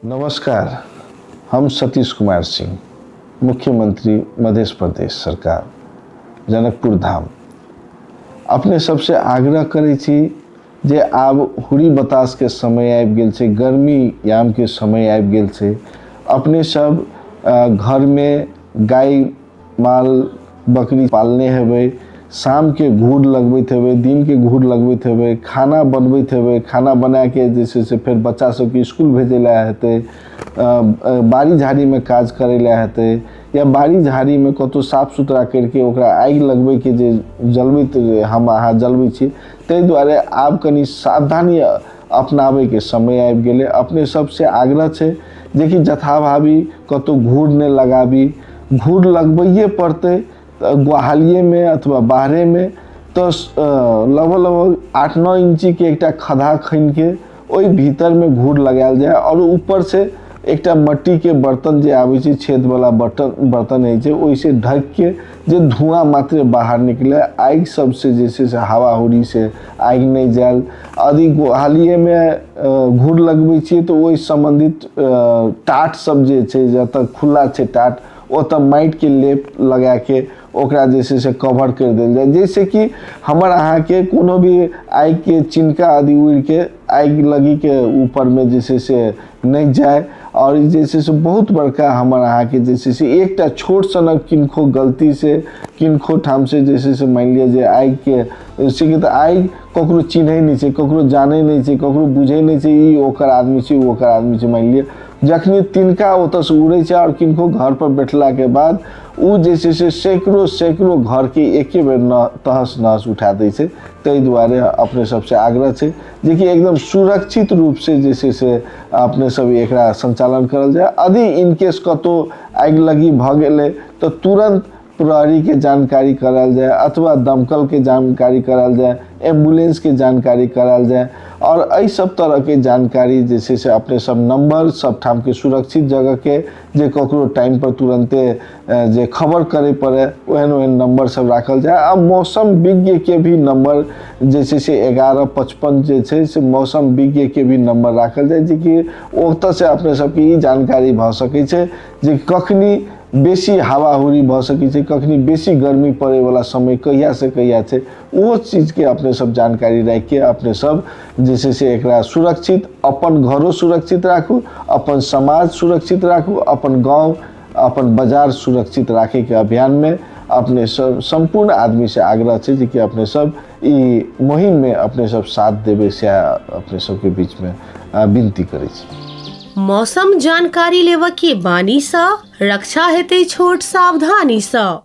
नमस्कार, हम सतीश कुमार सिंह, मुख्यमंत्री मध्य प्रदेश सरकार, जनकपुर धाम। अपने सबसे आग्रह करै छी जे आब हुरी बतास के समय आबि गेल छै, गर्मी याम के समय आबि गेल छै। अपने सब घर में गाय माल बकरी पालने हेबै, शाम के घूर लगबैत हेबै, दिन के घूर लगबैत हेबै, खाना बनबैत हेबै, खाना बना के जे छै से फेर बच्चा सबके स्कूल भेजै लए हेतै, बाड़ी झाड़ी में काज करै लए हेतै, या बाड़ी झाड़ी में कतौ साफ सुथरा करके ओकरा आगि लगबै के जे जलबैत हम अहाँ जलबै छी, ताहि दुआरे आब कनि सावधानी अपनाबैके समय आबि गेलै। अपने सबसे आग्रह छै जेकि जथाभावी कतौ घूर नहि लगाबी। घूर लगबैए पड़तै गोहालिएमे अथवा बाहरेमे तऽ लगभग लगभग 8-9 इंचीके एकटा खधा खनिके ओहि भीतरमे घूर लगायल जाय और ऊपर से एकटा मट्टीके बर्तन जे आबै छै, छेदवला बर्तन होइ छै, ओहिसँ ढकिके जे धुआँ मात्र बाहर निकले, आगि सबसे जे छै से हवा हुरी से आगि नहि जायल। यदि गोहालिएमे घूर लगबै छियै तऽ ओहि सम्बन्धित टाट सब जे छै, जतऽ खुला छै टाट, ओतऽ माटिके लेप लगाके ओकरा जे छै से कवर करि देल जाय, जैसे कि हमर अहाँके कोनो भी आगिके चिनका आदि उड़िके आगि लगीके ऊपरमे जे छै से नहि जाय। और जे छै से बहुत बड़का हमर अहाँके जे छै से एकटा छोट सनक किनको गलती से किनको ठाम से जे छै से मानि लिअ जे आगिके से तऽ आगि ककरो चिन्है नहि छै, ककरो जानै नहि छै, ककरो बुझै नहि छै, ई ओकर आदमी छै, ओ ओकर आदमी छै। मानि लिअ जखनी तिनका ओतऽसँ उड़ै छै और किनको घर पर बैठलाके बाद ओ जे छै से सैकड़ों सैकड़ों घरके एके बेर तहस नहस उठा दै छै। ताहि दुआरे अपने सबसे आग्रह छै जेकि एकदम सुरक्षित रूपसँ जे छै से अपने सब एकरा संचालन करल जाय। यदि इनकेस कतौ आगि लगी भऽ गेलै तऽ तुरंत प्रहरीके जानकारी करायल जाय अथवा दमकलके जानकारी करायल जाय, एम्बुलेंसके जानकारी करायल जाय। और एहि सब तरहके जानकारी जे छै से अपने सब नंबर सब ठामके सुरक्षित जगहके जे ककरो टाइम पर तुरंते जे खबर करे पड़े ओहन ओहन नंबर सब राखल जाय। आ मौसम विज्ञके भी नंबर जे छै से 1155 जे छै से मौसम विज्ञके भी नंबर राखल जाय, जेकि ओतऽसँ अपने सबके ई जानकारी भऽ सकै छै जे कखनी बेसी हवा हुरी भऽ सकै छै, कखनी बेसी गर्मी पड़ैवला समय कहिया से कहिया छै, ओहो चीजके अपने सब जानकारी राखिके अपने सब जे छै से एकरा सुरक्षित, अपन घरो सुरक्षित राखू, अपन समाज सुरक्षित राखू, अपन गाँव अपन बाजार सुरक्षित राखैके अभियानमे अपने सब सम्पूर्ण आदमी से आग्रह छै जे कि अपने सब ई मुहिममे अपने सब साथ देबै, से अपने सबके बीचमे विनती करै छी। मौसम जानकारी लेव के बानी सा रक्षा हेतै छोट सावधानी सा।